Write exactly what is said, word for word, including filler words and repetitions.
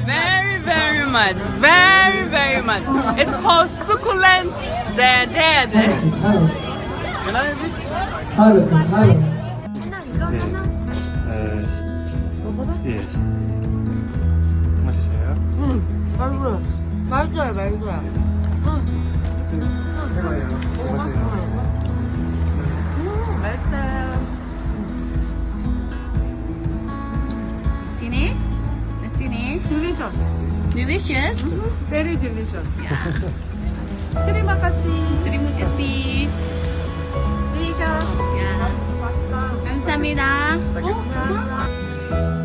Very, very much. Very, very much. It's called succulent. Deh, deh, deh. Can I have it? Hello, hello. Yes. Uh, yes. Masih saya. Hmm, bagus. Bagus, bagus. Hmm. Hmm, bagus. Sini. Sini. Delicious. Delicious? Mhm. Very delicious. Ya. Terima kasih. Terima kasih. Delicious. Ya. Kamsahamnida. Thank you.